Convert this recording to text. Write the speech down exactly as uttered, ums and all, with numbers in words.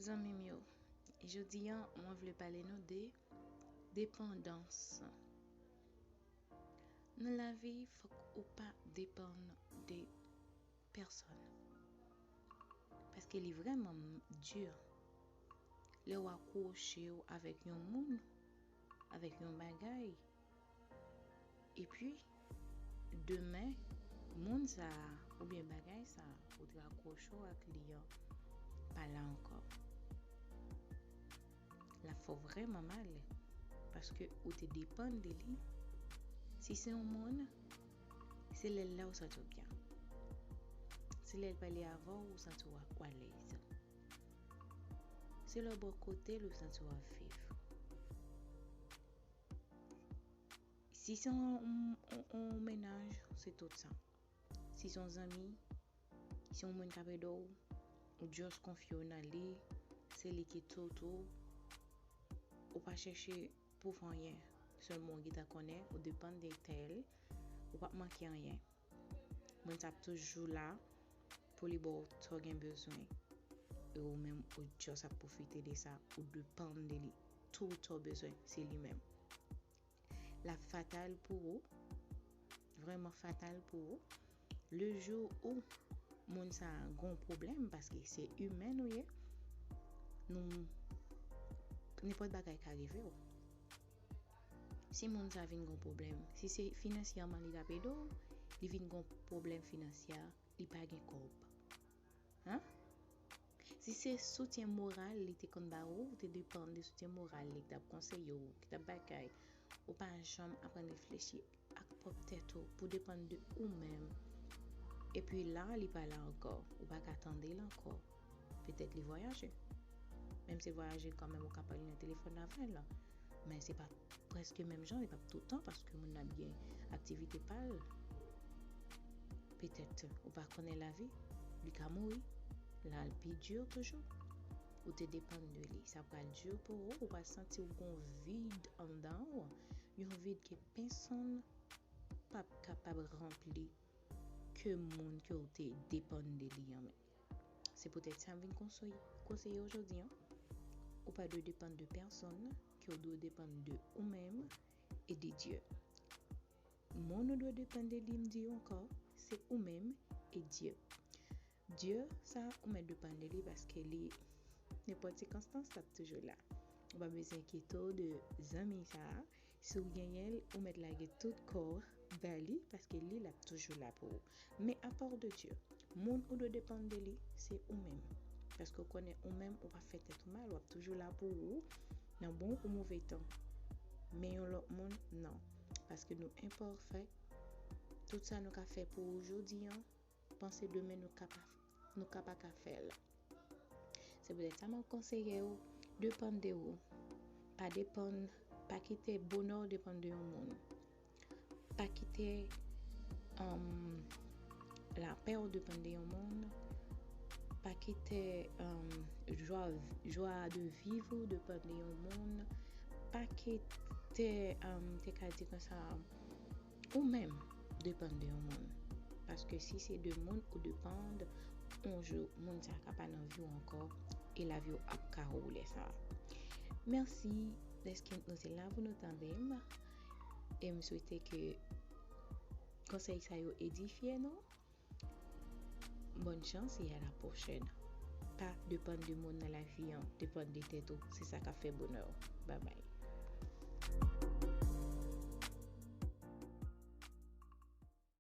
Zanmi m yo, jodi a mwen vle pale nou de depandans. Nan lavi, fòk ou pa depann de pèsonn. Paske li vrèman di lè w akwoche w avèk yon moun, avèk yon bagay, epi demen, moun sa a oubyen bagay sa a ou te akwoche w ak li an pa la ankò. L ap fè w vrèman mal, paske ou te depann de li. Si se yon moun, se lè l la ou santi w byen. Se lè l pale avè w ou santi w alèz. Se lè w bò kote l ou santi w ap viv. Si se yon, yon, yon mennaj, se tout sa. Si se yon zanmi, si yon moun k ap ede w, ou just konfye w nan li, se li ki tout ou, ou pa chèche pou fè anyen. Sèlman ou gentan konnen, ou depann de tèl, ou p ap manke anyen. Moun sa ap toujou la pou li ba w sa w gen bezwen. E ou menm, ou just ap pwofite de sa, ou depann de li. Tout sa w bezwen, se li menm. L ap fatal pou ou, vrèman fatal pou ou. Le jou ou moun sa a gon pwoblèm, paske se imè nou ye, nou, nenpòt bagay ka rive w. Si moun sa vin gon pwoblèm, si se finansyèman li t ap ede w, li vin gon pwoblèm finansyè, li pa gen kòb. Hein? Si se soutyen moral li te konn ba ou, ou te depann de soutyen moral li ki t ap konseye w, ki t ap bagay, ou pa janm aprann reflechi ak pwòp tèt ou pou depann de ou menm. Epi la, li pa la ankò, ou pa ka tande l ankò. Petèt li vwayaje. Menm si l vwayaje kanmenm, ou ka pale nan telefòn avè l. Men se pa prèske menm jan, li p ap toutan paske moun nan ap gen aktivite pa l. Petèt ou pa konnen lavi, li ka mouri, la l pi di toujou. Ou te depann de li, sa pral di pou ou, ou pral santi w gon vid anndan w, yon vid ke pèsonn p ap kapab ranpli ke moun ke w te depann de li an menm. Se poutèt sa m vin konseye, konseye w jodi an. Ou pa dwe depann de pèsonn, ke w dwe depann de ou menm e de Dye. Moun ou dwe depann de li, m di ankò, se ou menm e Dye. Dye sa, ou mèt depann de li paske li, nenpòt sikonstans, l ap toujou la. Ou pa bezwen enkyete w de zanmi sa a. Si w genyen l, ou mèt lage tout kò w ba li, paske li, l ap toujou la pou ou. Men apa de Dye, moun ou dwe depann de li, se ou menm. Paske w konnen ou menm, ou pa fè tèt ou mal, w ap toujou la pou ou, nan bon ou move tan. Men yon lòt moun, non. Paske nou enpafè. Tout sa nou ka fè pou ou jodi an, panse demen nou ka pa, nou ka pa ka fè l. Se poutèt sa m ap konseye w, depann de ou. Pa depann, pa kite bonè w depann de yon moun. Pa kite, um, lapè w depann de yon moun. Pa kite, um, jwa, jwa de viv ou depann de yon moun. Pa kite, um, te ka di konsa, ou menm depann de yon moun. Paske si se de moun ou depann, yon jou, moun sa ka pa nan vi w ankò, e lavi w ap ka ou lè sa. Mèsi dèske nou te la pou nou tande m. E m swete ke konsèy sa yo edifye nou. Bòn chans e a la pwochèn. Pa depann de moun nan lavi an, depann de tèt ou, se sa k ap fè bonè w. Babay.